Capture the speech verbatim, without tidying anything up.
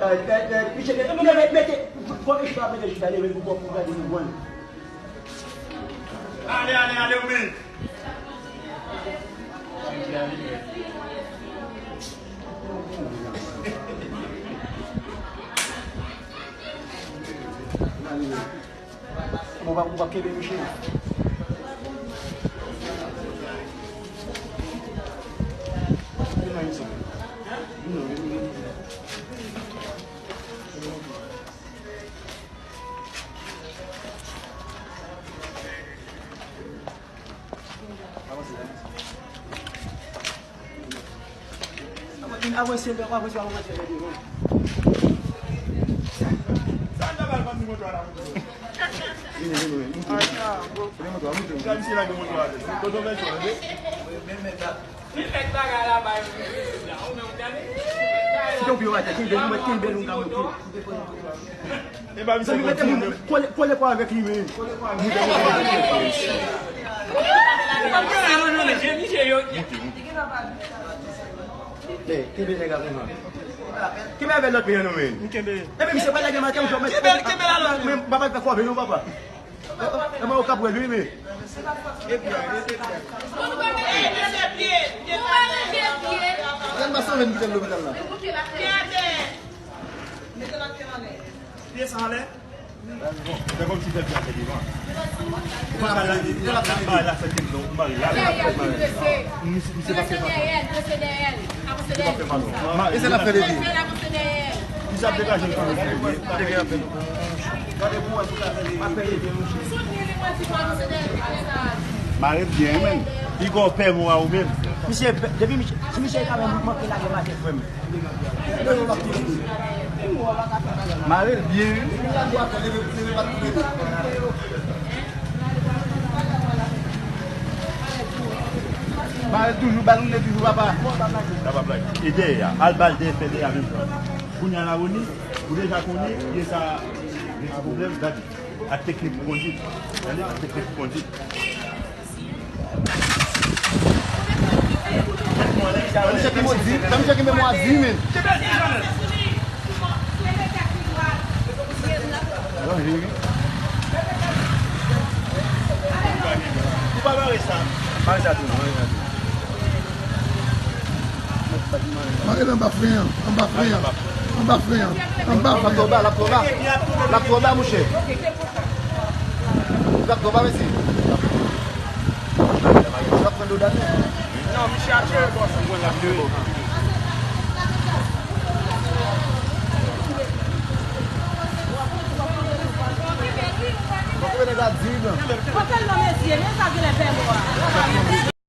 Eh, eh, eh, misye, mete, mete, fò mesye a mete chita, leve pou, pou gade nou, bon. Ale, ale, ale, ou menm. Bon, w ap, w ap kenbe misye. Avanse, avanse, avanse, avanse. Vini, vini, vini. Montre. Vini, montre, montre. Gade misye la gen moto a. Tonton Benson, vini. Li fèk bagay la bay mwen. Ou menm gade. Kite yon pye atè, kenbe, mwen kenbe l, mwen ka monte. E pa misye. Mete moun, kole, kole kò avèk li, men. Kenbe nèg la konsa. Kenbe avèk lòt peyi an non, men. Epi misye pa lage maten, ou jwenn. Kenbe, kenbe la, lòt. Men papa fè kò non, papa. Eman ou ka pran lwi, men. Epi, epi. Ann pa sove n kite l lopital la. Pye sa anlè. Fè kòmsi fè pye a fè devan. Ou pa ka la, ou pa ka la fè kèk non, ou mare la. Misye pa fè pa. E se l ap fè depi. Misye ap degaje l. Mare byen, wi, men. Piga w pè mwen a ou menm. Misye, depi misye, si misye ka menm manke lage maten, frè m. Mare l byen, wi. Mare l toujou, ba l woule toujou, papa. Sa pa blag. E dèyè a, al ba l dèyè, fè dèyè a menm jan. Kounye a, Laroni, ou deja konnen, pye sa gen ti pwoblèm, gade. Ak teknik pou kondwit. Tande, ak teknik pou kondwit. Sa misye ki modi, sa misye ki memwa di, men. Ou pa bare sa. Bare sa tou, non, bare sa tou. Mare l anba fren an, anba fren an, anba fren an, anba fren an. L ap twò ba, l ap twò ba. L ap twò ba, mouche. L ap twò ba, mesye. L ap pran dodal, men. Non, misye ap jere bòs. Mwen l ap jere. Bon, kote nèg la di, non? Pote l nan mesye, men sa genlè pè mò a.